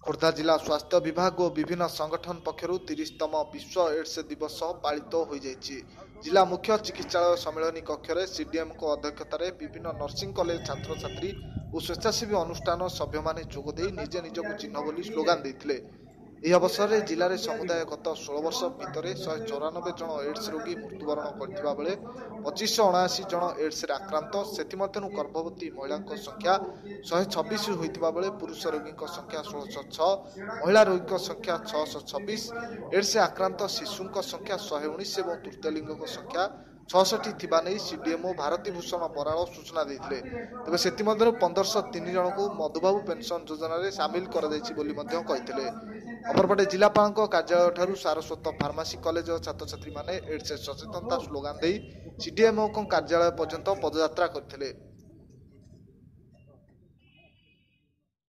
ଖୋର୍ଦ୍ଧା ଜିଲ୍ଲା ସ୍ୱାସ୍ଥ୍ୟ ବିଭାଗ ଓ ବିଭିନ୍ନ ସଂଗଠନ ପକ୍ଷରୁ 30ତମ ବିଶ୍ୱ ଏଡ୍ସ ଦିବସ ପାଳିତ ହୋଇଯାଇଛି। ଜିଲ୍ଲା ମୁଖ୍ୟ ଚିକିତ୍ସାଳୟ ସମ୍ମିଳନୀ କକ୍ଷରେ ସିଡିଏମ୍ଙ୍କ ଅଧ୍ୟକ୍ଷତାରେ ବିଭିନ୍ନ ନର୍ସିଂ କଲେଜ ଛାତ୍ରଛାତ୍ରୀ ଓ ସ୍ୱେଚ୍ଛାସେବୀ ଅନୁଷ୍ଠାନ ସଭ୍ୟମାନେ ଯୋଗଦେଇ ନିଜେ ନିଜକୁ ଚିହ୍ନ ବୋଲି ସ୍ଲୋଗାନ ଦେଇଥିଲେ। ଏହି ଅବସରରେ ଜିଲ୍ଲାରେ ସମୁଦାୟ ଗତ 16 ବର୍ଷ ଭିତରେ 194 ଜଣ ଏଡ୍ସ ରୋଗୀ ମୃତ୍ୟୁବରଣ କରିଥିବା ବେଳେ 2579 ଜଣ ଏଡ୍ସରେ ଆକ୍ରାନ୍ତ। ସେଥିମଧ୍ୟରୁ ଗର୍ଭବତୀ ମହିଳାଙ୍କ ସଂଖ୍ୟା 126 ହୋଇଥିବା ବେଳେ ପୁରୁଷ ରୋଗୀଙ୍କ ସଂଖ୍ୟା 1606, ମହିଳା ରୋଗୀଙ୍କ ସଂଖ୍ୟା 626, ଏଡ୍ସରେ ଆକ୍ରାନ୍ତ ଶିଶୁଙ୍କ ସଂଖ୍ୟା 119 ଏବଂ ତୃତୀୟ ଲିଙ୍ଗଙ୍କ ସଂଖ୍ୟା 66 ଥିବା ନେଇ ସିଡିଏମ୍ଓ ଭାରତୀ ଭୂଷଣ ବରାଳ ସୂଚନା ଦେଇଥିଲେ। ତେବେ ସେଥିମଧ୍ୟରୁ 1503 ଜଣଙ୍କୁ ମଧୁବାବୁ ପେନ୍ସନ୍ ଯୋଜନାରେ ସାମିଲ କରାଯାଇଛି ବୋଲି ମଧ୍ୟ କହିଥିଲେ। ଅପରପଟେ ଜିଲ୍ଲାପାଳଙ୍କ କାର୍ଯ୍ୟାଳୟଠାରୁ ସାରସ୍ୱତ ଫାର୍ମାସୀ କଲେଜର ଛାତ୍ରଛାତ୍ରୀମାନେ ଏଡ୍ସ ସଚେତନତା ସ୍ଲୋଗାନ ଦେଇ ସିଡିଏମ୍ଓଙ୍କ କାର୍ଯ୍ୟାଳୟ ପର୍ଯ୍ୟନ୍ତ ପଦଯାତ୍ରା କରିଥିଲେ।